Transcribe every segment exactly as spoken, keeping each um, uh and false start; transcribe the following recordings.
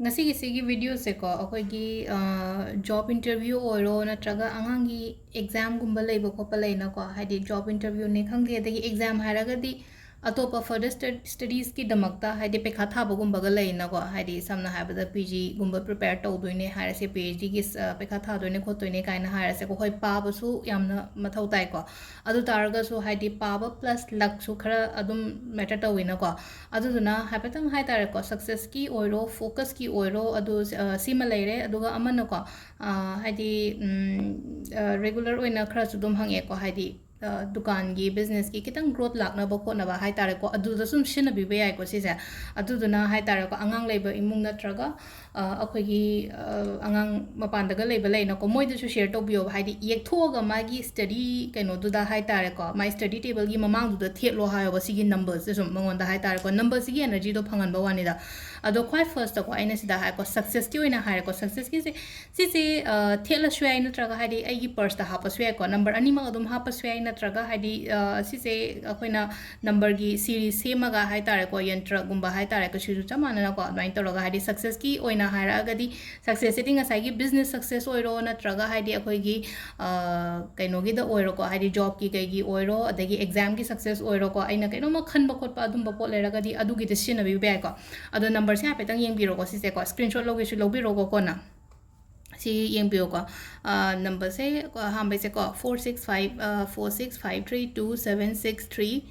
ꯉꯁꯤꯒꯤ ꯁꯤꯒꯤ ꯚꯤꯗꯤꯑꯣꯁꯦꯀꯣ, ꯑꯩꯈꯣꯏꯒꯤ ꯖꯣꯕ ꯏꯟꯇꯔꯚ꯭ꯌꯨ ꯑꯣꯏꯔꯣ, ꯅꯠꯇ꯭ꯔꯒ ꯑꯉꯥꯡꯒꯤ ꯑꯦꯛꯖꯥꯝꯒꯨꯝꯕ ꯂꯩꯕ ꯈꯣꯠꯄ ꯂꯩꯅꯀꯣ, ꯍꯥꯏꯗꯤ ꯖꯣꯕ ꯏꯟꯇꯔꯚ꯭ꯌꯨꯅꯦ ꯈꯪꯗꯦ, ꯑꯗꯒꯤ ꯑꯦꯛꯖꯥꯝ ꯍꯥꯏꯔꯒꯗꯤ ꯑꯇꯣꯞꯄ ꯐꯔꯗꯔ ꯁ꯭ꯇꯗꯤꯁꯀꯤꯗꯃꯛꯇ, ꯍꯥꯏꯗꯤ ꯄꯩꯈꯥ ꯊꯥꯕꯒꯨꯝꯕꯒ ꯂꯩꯅꯀꯣ, ꯍꯥꯏꯗꯤ ꯁꯝꯅ ꯍꯥꯏꯔꯕꯗ ꯄꯤ ꯖꯤꯒꯨꯝꯕ ꯄ꯭ꯔꯤꯄꯦꯌꯔ ꯇꯧꯗꯣꯏꯅꯦ ꯍꯥꯏꯔꯁꯦ, ꯄꯤ ꯑꯩꯆ ꯗꯤꯒꯤ ꯄꯩꯈꯥ ꯊꯥꯗꯣꯏꯅꯦ ꯈꯣꯠꯇꯣꯏꯅꯦ ꯀꯥꯏꯅ ꯍꯥꯏꯔꯁꯦꯀꯣ, ꯍꯣꯏ, ꯄꯥꯕꯁꯨ ꯌꯥꯝꯅ ꯃꯊꯧ ꯇꯥꯏꯀꯣ꯫ ꯑꯗꯨ ꯇꯥꯔꯒꯁꯨ ꯍꯥꯏꯗꯤ ꯄꯥꯕ ꯄ꯭ꯂꯁ ꯂꯛꯁꯨ ꯈꯔ ꯑꯗꯨꯝ ꯃꯦꯇꯔ ꯇꯧꯋꯤꯅꯀꯣ꯫ ꯑꯗꯨꯗꯨꯅ ꯍꯥꯏꯐꯦꯠꯇꯪ ꯍꯥꯏ ꯇꯥꯔꯦꯀꯣ, ꯁꯛꯁꯦꯁꯀꯤ ꯑꯣꯏꯔꯣ, ꯐꯣꯀꯁꯀꯤ ꯑꯣꯏꯔꯣ, ꯑꯗꯨ ꯁꯤꯃ ꯂꯩꯔꯦ꯫ ꯑꯗꯨꯒ ꯑꯃꯅꯀꯣ, ꯍꯥꯏꯗꯤ ꯔꯤꯒꯨꯂꯔ ꯑꯣꯏꯅ ꯈꯔꯁꯨ ꯑꯗꯨꯝ ꯍꯪꯉꯛꯑꯦꯀꯣ, ꯍꯥꯏꯗꯤ ꯗꯨꯀꯥꯟꯒꯤ, ꯕꯤꯖꯤꯅꯦꯁꯀꯤ ꯈꯤꯇꯪ ꯒ꯭ꯔꯣꯠ ꯂꯥꯛꯅꯕ ꯈꯣꯠꯅꯕ ꯍꯥꯏ ꯇꯥꯔꯦꯀꯣ, ꯑꯗꯨꯗ ꯁꯨꯝ ꯁꯤꯖꯤꯟꯅꯕꯤꯕ ꯌꯥꯏꯀꯣ ꯁꯤꯁꯦ꯫ ꯑꯗꯨꯗꯨꯅ ꯍꯥꯏ ꯇꯥꯔꯦꯀꯣ, ꯑꯉꯥꯡ ꯂꯩꯕ ꯏꯃꯨꯡ ꯅꯠꯇ꯭ꯔꯒ ꯑ, ꯑꯩꯈꯣꯏꯒꯤ, ꯑ, ꯑꯉꯥꯡ ꯃꯄꯥꯟꯗꯒ ꯂꯩꯕ ꯂꯩꯅꯀꯣ, ꯃꯣꯏꯗꯁꯨ ꯁꯤꯌꯔ ꯇꯧꯕꯤꯌꯣꯕ꯫ ꯍꯥꯏꯗꯤ ꯌꯦꯛꯊꯣꯛꯑꯒ ꯃꯥꯒꯤ ꯁ꯭ꯇꯗꯤ ꯀꯩꯅꯣꯗꯨꯗ ꯍꯥꯏ ꯇꯥꯔꯦꯀꯣ, ꯃꯥꯏ ꯁ꯭ꯇꯗꯤ ꯇꯦꯕꯜꯒꯤ ꯃꯃꯥꯡꯗꯨꯗ ꯊꯦꯠꯂꯣ ꯍꯥꯏꯌꯣꯕ, ꯁꯤꯒꯤ ꯅꯝꯕꯔꯁꯦ ꯁꯨꯝ ꯃꯉꯣꯟꯗ ꯍꯥꯏ ꯇꯥꯔꯦꯀꯣ, ꯅꯝꯕꯔꯁꯤꯒꯤ ꯑꯦꯅꯔꯖꯤꯗꯣ ꯐꯪꯍꯟꯕ ꯋꯥꯅꯤꯗ꯫ ꯑꯗꯣ ꯈ꯭ꯋꯥꯏ ꯐꯥꯔꯁꯇꯀꯣ, ꯑꯩꯅ ꯁꯤꯗ ꯍꯥꯏꯀꯣ, ꯁꯛꯁꯦꯁꯀꯤ ꯑꯣꯏꯅ ꯍꯥꯏꯔꯦꯀꯣ, ꯁꯛꯁꯦꯁꯀꯤꯁꯦ ꯁꯤꯁꯦ, ꯑ, ꯊꯦꯠꯂꯁꯨ ꯌꯥꯏ, ꯅꯠꯇ꯭ꯔꯒ ꯍꯥꯏꯗꯤ ꯑꯩꯒꯤ ꯄꯔꯁꯇ ꯍꯥꯞꯄꯁꯨ ꯌꯥꯏꯀꯣ, ꯅꯝꯕꯔ ꯑꯅꯤꯃꯛ ꯑꯗꯨꯝ ꯍꯥꯞꯄꯁꯨ ꯌꯥꯏ, ꯅꯠꯇ꯭ꯔꯒ ꯍꯥꯏꯗꯤ, ꯑ, ꯁꯤꯁꯦ ꯑꯩꯈꯣꯏꯅ ꯅꯝꯕꯔꯒꯤ ꯁꯤꯔꯤꯁ ꯁꯦꯝꯃꯒ ꯍꯥꯏ ꯇꯥꯔꯦꯀꯣ, ꯌꯟꯇ꯭ꯔꯒꯨꯝꯕ ꯍꯥꯏ ꯇꯥꯔꯦꯀꯣ, ꯁꯤꯁꯨ ꯆꯞ ꯃꯥꯟꯅꯅꯀꯣ, ꯑꯗꯨꯃꯥꯏꯅ ꯇꯧꯔꯒ ꯍꯥꯏꯗꯤ ꯁꯛꯁꯦꯁꯀꯤ ꯑꯣꯏꯅ ꯍꯥꯏꯔꯛꯑꯒꯗꯤ, ꯁꯛꯁꯦꯁꯁꯤꯗꯤ ꯉꯁꯥꯏꯒꯤ ꯕꯤꯖꯤꯅꯦꯁ ꯁꯛꯁꯦꯁ ꯑꯣꯏꯔꯣ, ꯅꯠꯇ꯭ꯔꯒ ꯍꯥꯏꯗꯤ ꯑꯩꯈꯣꯏꯒꯤ, ꯑ, ꯀꯩꯅꯣꯒꯤꯗ ꯑꯣꯏꯔꯣꯀꯣ, ꯍꯥꯏꯗꯤ ꯖꯣꯕꯀꯤ ꯀꯩꯒꯤ ꯑꯣꯏꯔꯣ, ꯑꯗꯒꯤ ꯑꯦꯛꯖꯥꯝꯒꯤ ꯁꯛꯁꯦꯁ ꯑꯣꯏꯔꯣꯀꯣ, ꯑꯩꯅ ꯀꯩꯅꯣꯝꯃ ꯈꯟꯕ ꯈꯣꯠꯄ ꯑꯗꯨꯝꯕ ꯄꯣꯠ ꯂꯩꯔꯒꯗꯤ ꯑꯗꯨꯒꯤꯗ ꯁꯤꯖꯤꯟꯅꯕꯤꯕ ꯌꯥꯏꯀꯣ꯫ ꯑꯗꯣ ꯅꯝꯕꯔꯁꯦ ꯍꯥꯏꯐꯦꯠꯇꯪ ꯌꯦꯡꯕꯤꯔꯣꯀꯣ, ꯁꯤꯁꯦꯀꯣ, ꯁ꯭ꯀ꯭ꯔꯤꯟꯁꯣꯠ ꯂꯧꯒꯦꯁꯨ ꯂꯧꯕꯤꯔꯣꯀꯣ ꯀꯣꯟꯅ꯫ ꯁꯤ ꯌꯦꯡꯕꯤꯌꯨꯀꯣ꯫ ꯑ, ꯅꯝꯕꯔꯁꯦ, ꯑ, ꯑꯍꯥꯟꯕꯩꯁꯦꯀꯣ, four six five, ꯑ, four six five three two seven six three,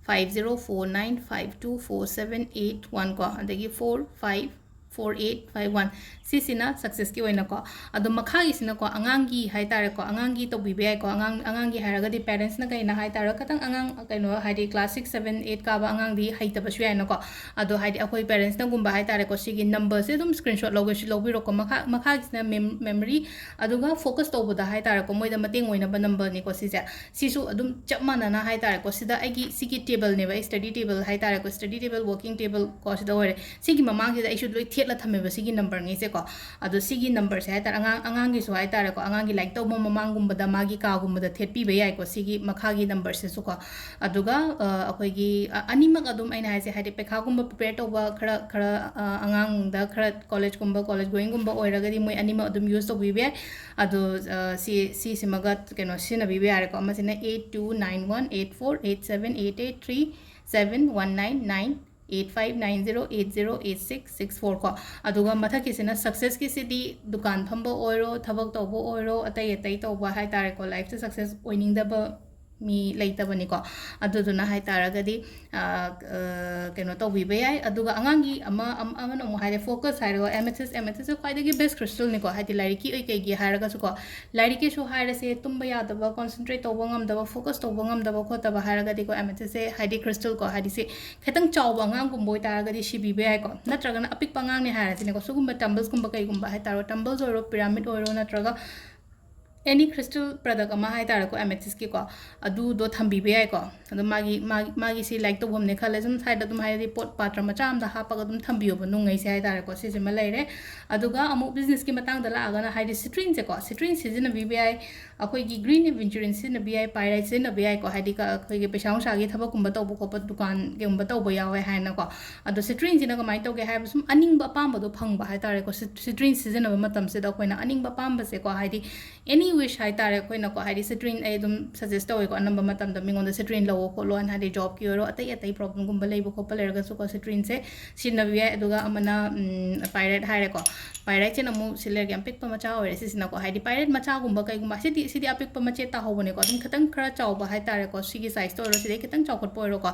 five zero four nine five two four seven eight one ꯀꯣ, ꯑꯗꯒꯤ four five four eight five one, ꯁꯤꯁꯤꯅ ꯁꯛꯁꯦꯁꯀꯤ ꯑꯣꯏꯅꯀꯣ꯫ ꯑꯗꯣ ꯃꯈꯥꯒꯤꯁꯤꯅꯀꯣ, ꯑꯉꯥꯡꯒꯤ ꯍꯥꯏ ꯇꯥꯔꯦꯀꯣ, ꯑꯉꯥꯡꯒꯤ ꯇꯧꯕꯤꯕ ꯌꯥꯏꯀꯣ꯫ ꯑꯉꯥꯡ, ꯑꯉꯥꯡꯒꯤ ꯍꯥꯏꯔꯒꯗꯤ ꯄꯦꯔꯦꯟꯁꯅ ꯀꯩꯅ ꯍꯥꯏ ꯇꯥꯔꯒ, ꯈꯤꯇꯪ ꯑꯉꯥꯡ, ꯀꯩꯅꯣ, ꯍꯥꯏꯗꯤ ꯀ꯭ꯂꯥꯁ ꯁꯤꯛꯁ, ꯁꯕꯦꯟ, ꯑꯩꯠ ꯀꯥꯕ ꯑꯉꯥꯡꯗꯤ ꯍꯩꯇꯕꯁꯨ ꯌꯥꯏꯅꯀꯣ꯫ ꯑꯗꯣ ꯍꯥꯏꯗꯤ ꯑꯩꯈꯣꯏ ꯄꯦꯔꯦꯟꯁꯅꯒꯨꯝꯕ ꯍꯥꯏ ꯇꯥꯔꯦꯀꯣ, ꯁꯤꯒꯤ ꯅꯝꯕꯔꯁꯦ ꯑꯗꯨꯝ ꯁ꯭ꯀ꯭ꯔꯤꯟꯁꯣꯠ ꯂꯧꯒꯦꯁꯨ ꯂꯧꯕꯤꯔꯣꯀꯣ꯫ ꯃꯈꯥ, ꯃꯈꯥꯒꯤꯁꯤꯅ ꯃꯦꯝ-, ꯃꯦꯃꯣꯔꯤ, ꯑꯗꯨꯒ ꯐꯣꯀꯁ ꯇꯧꯕꯗ ꯍꯥꯏ ꯇꯥꯔꯦꯀꯣ, ꯃꯣꯏꯗ ꯃꯇꯦꯡ ꯑꯣꯏꯅꯕ ꯅꯝꯕꯔꯅꯤꯀꯣ ꯁꯤꯁꯦ꯫ ꯁꯤꯁꯨ ꯑꯗꯨꯝ ꯆꯞ ꯃꯥꯟꯅꯅ ꯍꯥꯏ ꯇꯥꯔꯦꯀꯣ, ꯁꯤꯗ ꯑꯩꯒꯤ ꯁꯤꯒꯤ ꯇꯦꯕꯜꯅꯦꯕ, ꯑꯩ ꯁ꯭ꯇꯗꯤ ꯇꯦꯕꯜ ꯍꯥꯏ ꯇꯥꯔꯦꯀꯣ, ꯁ꯭ꯇꯗꯤ ꯇꯦꯕꯜ, ꯋꯥꯔꯀꯤꯡ ꯇꯦꯕꯜ ꯀꯣ, ꯁꯤꯗ ꯑꯣꯏꯔꯦ꯫ ꯁꯤꯒꯤ ꯃꯃꯥꯡꯁꯤꯗ ꯑꯩꯁꯨ ꯂꯣꯏ ꯊꯦꯠ ꯊꯝꯃꯦꯕ ꯁꯤꯒꯤ ꯅꯝꯕꯔꯉꯩꯁꯦꯀꯣ꯫ ꯑꯗꯣ ꯁꯤꯒꯤ ꯅꯝꯕꯔꯁꯦ ꯍꯥꯏꯇꯥꯔꯦ, ꯑꯉꯥꯡ, ꯑꯉꯥꯡꯒꯤꯁꯨ ꯍꯥꯏꯇꯥꯔꯦꯀꯣ, ꯑꯉꯥꯡꯒꯤ ꯂꯥꯏꯔꯤꯛ ꯇꯧꯕ ꯃꯃꯥꯡꯒꯨꯝꯕꯗ ꯃꯥꯒꯤ ꯀꯥꯒꯨꯝꯕꯗ ꯊꯦꯠꯄꯤꯕ ꯌꯥꯏꯀꯣ, ꯁꯤꯒꯤ ꯃꯈꯥꯒꯤ ꯅꯝꯕꯔꯁꯤꯁꯨꯀꯣ꯫ ꯑꯗꯨꯒ, ꯑ, ꯑꯩꯈꯣꯏꯒꯤ, ꯑ, ꯑꯅꯤꯃꯛ ꯑꯗꯨꯝ ꯑꯩꯅ ꯍꯥꯏꯁꯦ, ꯍꯥꯏꯗꯤ ꯄꯩꯈꯥꯒꯨꯝꯕ prepare ꯇꯧꯕ ꯈꯔ, ꯈꯔ, ꯑ, ꯑꯉꯥꯡꯗ ꯈꯔ ꯀꯣꯂꯦꯖꯀꯨꯝꯕ, ꯀꯣꯂꯦꯖ goingꯒꯨꯝꯕ ꯑꯣꯏꯔꯒꯗꯤ ꯃꯣꯏ ꯑꯅꯤꯃꯛ ꯑꯗꯨꯝ use ꯇꯧꯕꯤꯕ ꯌꯥꯏ꯫ ꯑꯗꯣ, ꯑ, ꯁꯤ, ꯁꯤꯁꯤꯃꯒ ꯀꯩꯅꯣ ꯁꯤꯖꯤꯟꯅꯕꯤꯕ ꯌꯥꯔꯦꯀꯣ꯫ ꯑꯃꯁꯤꯅ eight two nine one eight four eight seven eight eight three seven one nine nine eight five nine zero eight zero eight six six four ꯀꯣ꯫ ꯑꯗꯨꯒ ꯃꯊꯛꯀꯤꯁꯤꯅ successꯀꯤꯁꯤꯗꯤ ꯗꯨꯀꯥꯟ ꯐꯝꯕ ꯑꯣꯏꯔꯣ, ꯊꯕꯛ ꯇꯧꯕ ꯑꯣꯏꯔꯣ, ꯑꯇꯩ ꯑꯇꯩ ꯇꯧꯕ ꯍꯥꯏꯇꯥꯔꯦꯀꯣ, lifeꯇ success ꯑꯣꯏꯅꯤꯡꯗꯕ ꯃꯤ ꯂꯩꯇꯕꯅꯤꯀꯣ꯫ ꯑꯗꯨꯗꯨꯅ ꯍꯥꯏꯇꯥꯔꯒꯗꯤ, ꯑ, ꯑ, ꯀꯩꯅꯣ ꯇꯧꯕꯤꯕ ꯌꯥꯏ꯫ ꯑꯗꯨꯒ ꯑꯉꯥꯡꯒꯤ ꯑꯃ, ꯑꯃ, ꯑꯃꯅ ꯑꯃꯨꯛ ꯍꯥꯏꯔꯦ, focus ꯍꯥꯏꯔꯒ, amethystꯁꯦ, amethystꯁꯦ ꯈ꯭ꯋꯥꯏꯗꯒꯤ best crystalꯅꯤꯀꯣ, ꯍꯥꯏꯗꯤ ꯂꯥꯏꯔꯤꯛꯀꯤ ꯑꯣꯏ ꯀꯩꯒꯤ ꯍꯥꯏꯔꯒꯁꯨꯀꯣ꯫ ꯂꯥꯏꯔꯤꯛꯀꯤꯁꯨ ꯍꯥꯏꯔꯁꯦ, ꯇꯨꯝꯕ ꯌꯥꯗꯕ, concentrate ꯇꯧꯕ ꯉꯝꯗꯕ, focus ꯇꯧꯕ ꯉꯝꯗꯕ ꯈꯣꯠꯇꯕ ꯍꯥꯏꯔꯒꯗꯤꯀꯣ, amethystꯁꯦ, ꯍꯥꯏꯗꯤ crystalꯀꯣ, ꯍꯥꯏꯗꯤ ꯁꯤ ꯈꯤꯇꯪ ꯆꯥꯎꯕ ꯑꯉꯥꯡꯒꯨꯝꯕ ꯑꯣꯏꯇꯥꯔꯒꯗꯤ ꯁꯤꯕꯤꯕ ꯌꯥꯏꯀꯣ꯫ ꯅꯠꯇ꯭ꯔꯒꯅ ꯑꯄꯤꯛꯄ ꯑꯉꯥꯡꯅꯦ ꯍꯥꯏꯔꯁꯤꯅꯦꯀꯣ, ꯁꯤꯒꯨꯝꯕ tumblesꯀꯨꯝꯕ ꯀꯩꯒꯨꯝꯕ ꯍꯥꯏꯇꯥꯔꯣ, tumbles ꯑꯣꯏꯔꯣ, pyramid ꯑꯣꯏꯔꯣ, ꯅꯠꯇ꯭ꯔꯒ any crystal product ꯑꯃ ꯍꯥꯏꯇꯥꯔꯦꯀꯣ, amethystꯀꯤꯀꯣ, ꯑꯗꯨꯗꯣ ꯊꯝꯕꯤꯕ ꯌꯥꯏꯀꯣ꯫ ꯑꯗꯣ ꯃꯥꯒꯤ, ꯃꯥꯒꯤ, ꯃꯥꯒꯤ ꯁꯤ ꯂꯥꯏꯔꯤꯛ ꯇꯧꯐꯝꯅꯦ ꯈꯜꯂꯦ, ꯁꯨꯝ ꯁ꯭ꯋꯥꯏꯗ ꯑꯗꯨꯝ ꯍꯥꯏꯗꯤ ꯄꯣꯠ ꯄꯥꯇ꯭ꯔ ꯃꯆꯥ ꯑꯃꯗ ꯍꯥꯞꯄꯒ ꯑꯗꯨꯝ ꯊꯝꯕꯤꯌꯣꯕ, ꯅꯨꯡꯉꯩꯁꯦ ꯍꯥꯏꯇꯥꯔꯦꯀꯣ꯫ ꯁꯤꯁꯤꯃ ꯂꯩꯔꯦ꯫ ꯑꯗꯨꯒ ꯑꯃꯨꯛ businessꯀꯤ ꯃꯇꯥꯡꯗ ꯂꯥꯛꯑꯒꯅ ꯍꯥꯏꯗꯤ citrinꯁꯦꯀꯣ, citrine ꯁꯤꯖꯤꯟꯅꯕꯤꯕ ꯌꯥꯏ, ꯑꯩꯈꯣꯏꯒꯤ green aventurine ꯁꯤꯖꯤꯟꯅꯕ ꯌꯥꯏ, pyrite ꯁꯤꯖꯤꯟꯅꯕ ꯌꯥꯏꯀꯣ, ꯍꯥꯏꯗꯤ ꯀ-, ꯑꯩꯈꯣꯏꯒꯤ ꯄꯩꯁꯥ ꯅꯨꯡꯁꯥꯒꯤ ꯊꯕꯛꯀꯨꯝꯕ ꯇꯧꯕ ꯈꯣꯠꯄ, ꯗꯨꯀꯥꯟꯒꯨꯝꯕ ꯇꯧꯕ ꯌꯥꯎꯋꯦ ꯍꯥꯏꯅꯀꯣ꯫ ꯑꯗꯣ citrineꯁꯤꯅ ꯀꯃꯥꯏꯅ ꯇꯧꯒꯦ ꯍꯥꯏꯕ, ꯁꯨꯝ ꯑꯅꯤꯡꯕ ꯑꯄꯥꯝꯕꯗꯣ ꯐꯪꯕ ꯍꯥꯏꯇꯥꯔꯦꯀꯣ꯫ Cit-, citrine ꯁꯤꯖꯤꯟꯅꯕ ꯃꯇꯝꯁꯤꯗ ꯑꯩꯈꯣꯏꯅ ꯑꯅꯤꯡꯕ ꯑꯄꯥꯝꯕꯁꯦꯀꯣ, ꯍꯥꯏꯗꯤ any wish ꯍꯥꯏꯇꯥꯔꯦ, ꯑꯩꯈꯣꯏꯅꯀꯣ, ꯍꯥꯏꯗꯤ citrine ꯑꯩ ꯑꯗꯨꯝ suggest ꯇꯧꯋꯦꯀꯣ, ꯑꯅꯝꯕ ꯃꯇꯝꯗ ꯃꯤꯉꯣꯟꯗ citrine ꯂꯧꯋꯣ ꯈꯣꯠꯂꯣ ꯍꯥꯏꯅ, ꯍꯥꯏꯗꯤ jobꯀꯤ ꯑꯣꯏꯔꯣ, ꯑꯇꯩ ꯑꯇꯩ problemꯒꯨꯝꯕ ꯂꯩꯕ ꯈꯣꯠꯄ ꯂꯩꯔꯒꯁꯨꯀꯣ, citrineꯁꯦ ꯁꯤꯖꯤꯟꯅꯕ ꯌꯥꯏ꯫ ꯑꯗꯨꯒ ꯑꯃꯅ, ꯎꯝ, pyrite ꯍꯥꯏꯔꯦꯀꯣ꯫ Pyritesꯤꯅ ꯑꯃꯨꯛ ꯁꯤ ꯂꯩꯔꯒ ꯌꯥꯝ ꯄꯤꯛꯄ ꯃꯆꯥ ꯑꯣꯏꯔꯦ ꯁꯤꯁꯤꯅꯀꯣ, ꯍꯥꯏꯗꯤ pyrite ꯃꯆꯥꯒꯨꯝꯕ ꯀꯩꯒꯨꯝꯕ, ꯁꯤꯗꯤ, ꯁꯤꯗꯤ ꯑꯄꯤꯛꯄ ꯃꯆꯦꯠ ꯇꯥꯍꯧꯕꯅꯦꯀꯣ, ꯑꯗꯨꯝ ꯈꯤꯇꯪ ꯈꯔ ꯆꯥꯎꯕ ꯍꯥꯏꯇꯥꯔꯦꯀꯣ, ꯁꯤꯒꯤ sizeꯇ ꯑꯣꯏꯔꯣ, ꯁꯤꯗꯩ ꯈꯤꯇꯪ ꯆꯥꯎꯈꯠꯄ ꯑꯣꯏꯔꯣꯀꯣ,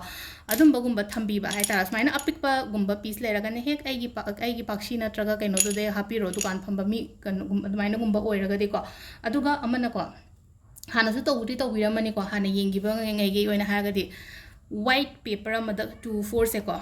ꯑꯗꯨꯝꯕꯒꯨꯝꯕ ꯊꯝꯕꯤꯕ ꯍꯥꯏꯇꯥꯔꯦ꯫ ꯁꯨꯃꯥꯏꯅ ꯑꯄꯤꯛꯄꯒꯨꯝꯕ piece ꯂꯩꯔꯒꯅ ꯍꯦꯛ ꯑꯩꯒꯤ ꯄꯥ-, ꯑꯩꯒꯤ ꯄꯥꯛꯁꯤ ꯅꯠꯇ꯭ꯔꯒ ꯀꯩꯅꯣꯗꯨꯗꯩ ꯍꯥꯞꯄꯤꯔꯣ, ꯗꯨꯀꯥꯟ ꯐꯝꯕ ꯃꯤ ꯀꯩꯅꯣꯒꯨꯝ-, ꯑꯗꯨꯃꯥꯏꯅꯒꯨꯝꯕ ꯑꯣꯏꯔꯒꯗꯤꯀꯣ꯫ ꯑꯗꯨꯒ ꯑꯃꯅꯀꯣ, ꯍꯥꯟꯅꯁꯨ ꯇꯧꯕꯨꯗꯤ ꯇꯧꯕꯤꯔꯝꯃꯅꯤꯀꯣ, ꯍꯥꯟꯅ ꯌꯦꯡꯈꯤꯕ ꯉꯩꯒꯤ ꯑꯣꯏꯅ ꯍꯥꯏꯔꯒꯗꯤ white paper ꯑꯃꯗ two fourꯁꯦꯀꯣ,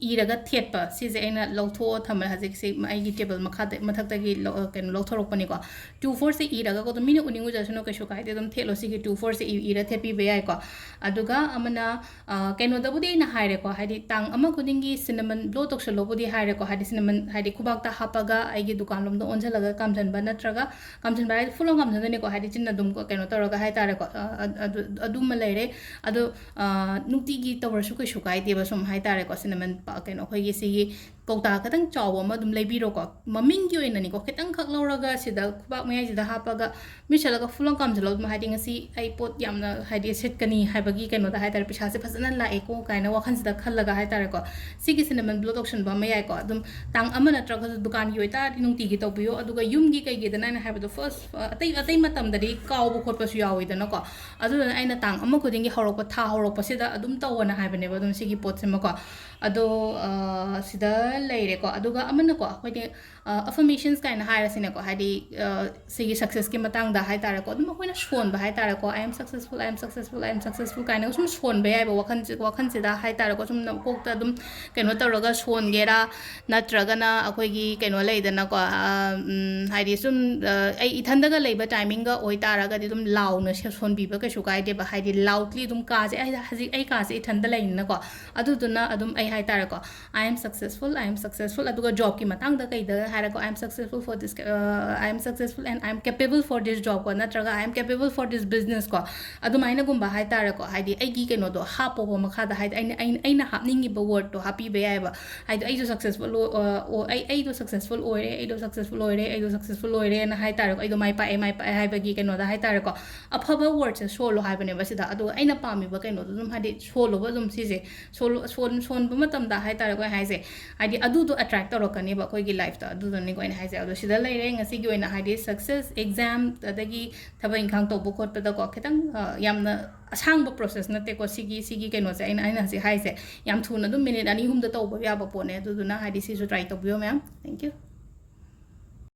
ꯏꯔꯒ ꯊꯦꯠꯄ, ꯁꯤꯁꯦ ꯑꯩꯅ ꯂꯧꯊꯣꯛꯑ ꯊꯝꯕ, ꯍꯧꯖꯤꯛꯁꯤ ꯑꯩꯒꯤ ꯇꯦꯕꯜ ꯃꯈꯥꯗ, ꯃꯊꯛꯇꯒꯤ ꯂꯧ-, ꯀꯩꯅꯣ, ꯂꯧꯊꯣꯔꯛꯄꯅꯤꯀꯣ꯫ ꯇꯨ ꯐꯣꯔꯁꯦ ꯏꯔꯒꯀꯣ, ꯑꯗꯨꯝ ꯃꯤꯅ ꯎꯅꯤꯡꯉꯨꯖꯁꯅꯨ, ꯀꯩꯁꯨ ꯀꯥꯏꯗꯦ, ꯑꯗꯨꯝ ꯊꯦꯠꯂꯣ꯫ ꯁꯤꯒꯤ ꯇꯨ ꯐꯣꯔꯁꯦ ꯏ-, ꯏꯔ ꯊꯦꯠꯄꯤꯕ ꯌꯥꯏꯀꯣ꯫ ꯑꯗꯨꯒ ꯑꯃꯅ, ꯑ, ꯀꯩꯅꯣꯗꯕꯨꯗꯤ ꯑꯩꯅ ꯍꯥꯏꯔꯦꯀꯣ, ꯍꯥꯏꯗꯤ ꯇꯥꯡ ꯑꯃ ꯈꯨꯗꯤꯡꯒꯤ cinnamon blow ꯇꯧꯁꯜꯂꯣꯕꯨꯗꯤ ꯍꯥꯏꯔꯦꯀꯣ, ꯍꯥꯏꯗꯤ cinnamon, ꯍꯥꯏꯗꯤ ꯈꯨꯕꯥꯛꯇ ꯍꯥꯞꯄꯒ ꯑꯩꯒꯤ ꯗꯨꯀꯥꯟ ꯂꯣꯝꯗ ꯑꯣꯟꯁꯤꯜꯂꯒ ꯀꯥꯝꯁꯤꯟꯕ, ꯅꯠꯇ꯭ꯔꯒ ꯀꯥꯝꯁꯤꯟꯕ ꯍꯥꯏꯗꯤ full on ꯀꯥꯝꯁꯤꯟꯗꯣꯏꯅꯤꯀꯣ, ꯍꯥꯏꯗꯤ ꯆꯤꯟꯅ ꯑꯗꯨꯝ ꯀꯩꯅꯣ ꯇꯧꯔꯒ ꯍꯥꯏꯇꯥꯔꯦꯀꯣ, ꯑ, ꯑꯗꯨ, ꯑꯗꯨꯃ ꯂꯩꯔꯦ꯫ ꯑꯗꯣ, ꯑ, ꯅꯨꯡꯇꯤꯒꯤ ꯇꯧꯔꯁꯨ ꯀꯩꯁꯨ ꯀꯥꯏꯗꯦꯕ, ꯁꯨꯝ ꯍꯥꯏꯇꯥꯔꯦꯀꯣ, cinnamon ꯄ-, ꯀꯩꯅꯣ, ꯑꯩꯈꯣꯏꯒꯤ ꯁꯤꯒꯤ ꯀꯧꯇꯥ ꯈꯤꯇꯪ ꯆꯥꯎꯕ ꯑꯃ ꯑꯗꯨꯝ ꯂꯩꯕꯤꯔꯣꯀꯣ꯫ ꯃꯃꯤꯡꯒꯤ ꯑꯣꯏꯅꯅꯤꯀꯣ, ꯈꯤꯇꯪꯈꯛ ꯂꯧꯔꯒ ꯁꯤꯗ ꯈꯨꯕꯥꯛ ꯃꯌꯥꯏꯁꯤꯗ ꯍꯥꯞꯄꯒ ꯃꯤꯠꯁꯜꯂꯒ full on ꯀꯥꯝꯁꯤꯜꯂꯣ꯫ ꯑꯗꯨꯝ ꯍꯥꯏꯗꯤ ꯉꯁꯤ ꯑꯩ ꯄꯣꯠ ꯌꯥꯝꯅ ꯍꯥꯏꯗꯤ ꯁꯤꯠꯀꯅꯤ ꯍꯥꯏꯕꯒꯤ ꯀꯩꯅꯣꯗ ꯍꯥꯏꯇꯥꯔꯦ, ꯄꯩꯁꯥꯁꯦ ꯐꯖꯅ ꯂꯥꯛꯑꯦꯀꯣ ꯀꯥꯏꯅ ꯋꯥꯈꯜꯁꯤꯗ ꯈꯜꯂꯒ ꯍꯥꯏꯇꯥꯔꯦꯀꯣ, ꯁꯤꯒꯤ cinnamon blow ꯇꯧꯁꯟꯕ ꯑꯃ ꯌꯥꯏꯀꯣ꯫ ꯑꯗꯨꯝ ꯇꯥꯡ ꯑꯃ ꯅꯠꯇ꯭ꯔꯒꯁꯨ ꯗꯨꯀꯥꯟꯒꯤ ꯑꯣꯏꯇꯥꯔꯗꯤ ꯅꯨꯡꯇꯤꯒꯤ ꯇꯧꯕꯤꯌꯣ꯫ ꯑꯗꯨꯒ ꯌꯨꯝꯒꯤ ꯀꯩꯒꯤꯗꯅ ꯑꯩꯅ ꯍꯥꯏꯕꯗꯣ first, ꯑ, ꯑꯇꯩ, ꯑꯇꯩ ꯃꯇꯝꯗꯗꯤ ꯀꯥꯎꯕ ꯈꯣꯠꯄꯁꯨ ꯌꯥꯎꯋꯤꯗꯅꯀꯣ꯫ ꯑꯗꯨꯗꯨꯅ ꯑꯩꯅ ꯇꯥꯡ ꯑꯃ ꯈꯨꯗꯤꯡꯒꯤ ꯍꯧꯔꯛꯄ, ꯊꯥ ꯍꯧꯔꯛꯄꯁꯤꯗ ꯑꯗꯨꯝ ꯇꯧꯋꯣꯅ ꯍꯥꯏꯕꯅꯦꯕ ꯑꯗꯨꯝ ꯁꯤꯒꯤ ꯄꯣꯠꯁꯤꯃꯀꯣ꯫ ꯑꯗꯣ, ꯑ, ꯁꯤꯗ ꯂꯩꯔꯦꯀꯣ꯫ ꯑꯗꯨꯒ ꯑꯃꯅꯀꯣ, ꯑꯩꯈꯣꯏꯗꯤ, ꯑ, affirmations ꯀꯥꯏꯅ ꯍꯥꯏꯔꯁꯤꯅꯦꯀꯣ, ꯍꯥꯏꯗꯤ, ꯑ, ꯁꯤꯒꯤ successꯀꯤ ꯃꯇꯥꯡꯗ ꯍꯥꯏꯇꯥꯔꯦꯀꯣ, ꯑꯗꯨꯝ ꯑꯩꯈꯣꯏꯅ ꯁꯣꯟꯕ ꯍꯥꯏꯇꯥꯔꯦꯀꯣ, "I am successful, I am successful, I am successful" ꯀꯥꯏꯅꯒ ꯁꯨꯝ ꯁꯣꯟꯕ ꯌꯥꯏꯕ ꯋꯥꯈꯜꯁꯦ, ꯋꯥꯈꯜꯁꯤꯗ ꯍꯥꯏꯇꯥꯔꯦꯀꯣ, ꯁꯨꯝ ꯀꯣꯛꯇ ꯑꯗꯨꯝ ꯀꯩꯅꯣ ꯇꯧꯔꯒ ꯁꯣꯟꯒꯦꯔꯥ, ꯅꯠꯇ꯭ꯔꯒꯅ ꯑꯩꯈꯣꯏꯒꯤ ꯀꯩꯅꯣ ꯂꯩꯗꯅꯀꯣ, ꯑ, ꯎꯝ, ꯍꯥꯏꯗꯤ ꯁꯨꯝ, ꯑ, ꯑꯩ ꯏꯊꯟꯗꯒ ꯂꯩꯕ timingꯒ ꯑꯣꯏꯇꯥꯔꯒꯗꯤ ꯑꯗꯨꯝ ꯂꯥꯎꯅ ꯁꯦ-, ꯁꯣꯟꯕꯤꯕ ꯀꯩꯁꯨ ꯀꯥꯏꯗꯦꯕ, ꯍꯥꯏꯗꯤ loudly ꯑꯗꯨꯝ ꯀꯥꯁꯦ, ꯑꯩ ꯍꯧꯖꯤꯛ ꯑꯩ ꯀꯥꯁꯦ ꯏꯊꯟꯗ ꯂꯩꯅꯤꯅꯀꯣ, ꯑꯗꯨꯗꯨꯅ ꯑꯗꯨꯝ ꯑꯩ ꯍꯥꯏꯇꯥꯔꯦꯀꯣ, "I am successful, I am successful", ꯑꯗꯨꯒ jobꯀꯤ ꯃꯇꯥꯡꯗ ꯀꯩꯗ ꯍꯥꯏꯔꯦꯀꯣ, "I am successful for this, uh, I am successful and I am capable for this job" ꯀꯣ, ꯅꯠꯇ꯭ꯔꯒ "I am capable for this business" ꯀꯣ, ꯑꯗꯨꯃꯥꯏꯅꯒꯨꯝꯕ ꯍꯥꯏꯇꯥꯔꯦꯀꯣ, ꯍꯥꯏꯗꯤ ꯑꯩꯒꯤ ꯀꯩꯅꯣꯗꯣ ꯍꯥꯞꯄꯣꯕ ꯃꯈꯥꯗ, ꯍꯥꯏꯗꯤ ꯑꯩꯅ, ꯑꯩꯅ, ꯑꯩꯅ ꯍꯥꯞꯅꯤꯡꯉꯤꯕ wordꯇꯣ ꯍꯥꯞꯄꯤꯕ ꯌꯥꯏꯑꯕ, ꯍꯥꯏꯗꯤ "ꯑꯩꯁꯨ successful ꯑꯣꯏ-, ꯑ, ꯑꯣ-, ꯑꯩ, ꯑꯩꯗꯣ successful ꯑꯣꯏꯔꯦ, ꯑꯩꯗꯣ successful ꯑꯣꯏꯔꯦ, ꯑꯩꯗꯣ successful ꯑꯣꯏꯔꯦꯅ" ꯍꯥꯏꯇꯥꯔꯦꯀꯣ, "ꯑꯩꯗꯣ ꯃꯥꯏ ꯄꯥꯛꯑꯦ, ꯃꯥꯏ ꯄꯥꯛꯑꯦ" ꯍꯥꯏꯕꯒꯤ ꯀꯩꯅꯣꯗ ꯍꯥꯏꯇꯥꯔꯦꯀꯣ, ꯑꯐꯕ wordꯁꯦ ꯁꯣꯜꯂꯣ ꯍꯥꯏꯕꯅꯦꯕ ꯁꯤꯗ꯫ ꯑꯗꯨꯒ ꯑꯩꯅ ꯄꯥꯝꯃꯤꯕ ꯀꯩꯅꯣꯗꯣ ꯑꯗꯨꯝ, ꯍꯥꯏꯗꯤ ꯁꯣꯜꯂꯣꯕ ꯑꯗꯨꯝ ꯁꯤꯁꯦ꯫ ꯁꯣꯜ-, ꯁꯣꯟ-, ꯁꯣꯟꯕ ꯃꯇꯝꯗ ꯍꯥꯏꯇꯥꯔꯦꯀꯣ ꯑꯩ ꯍꯥꯏꯁꯦ, ꯍꯥꯏꯗꯤ ꯑꯗꯨꯗꯣ attract ꯇꯧꯔꯛꯀꯅꯦꯕ ꯑꯩꯈꯣꯏꯒꯤ lifeꯇ꯫ ꯑꯗꯨꯗꯨꯅꯤꯀꯣ ꯑꯩꯅ ꯍꯥꯏꯁꯦ꯫ ꯑꯗꯣ ꯁꯤꯗ ꯂꯩꯔꯦ ꯉꯁꯤꯒꯤ ꯑꯣꯏꯅ, ꯍꯥꯏꯗꯤ success, exam, ꯑꯗꯒꯤ ꯊꯕꯛ ꯏꯪꯈꯥꯡ ꯇꯧꯕ ꯈꯣꯠꯄꯗꯀꯣ, ꯈꯤꯇꯪ, ꯑ, ꯌꯥꯝꯅ ꯑꯁꯥꯡꯕ process ꯅꯠꯇꯦꯀꯣ ꯁꯤꯒꯤ, ꯁꯤꯒꯤ ꯀꯩꯅꯣꯁꯦ꯫ ꯑꯩꯅ, ꯑꯩꯅ ꯍꯧꯖꯤꯛ ꯍꯥꯏꯁꯦ ꯌꯥꯝ ꯊꯨꯅ ꯑꯗꯨꯝ minute ꯑꯅꯤ ꯑꯍꯨꯝꯗ ꯇꯧꯕ ꯌꯥꯕ ꯄꯣꯠꯅꯦ꯫ ꯑꯗꯨꯗꯨꯅ ꯍꯥꯏꯗꯤ ꯁꯤꯁꯨ try ꯇꯧꯕꯤꯌꯣ ꯃꯌꯥꯝ꯫ Thank you꯫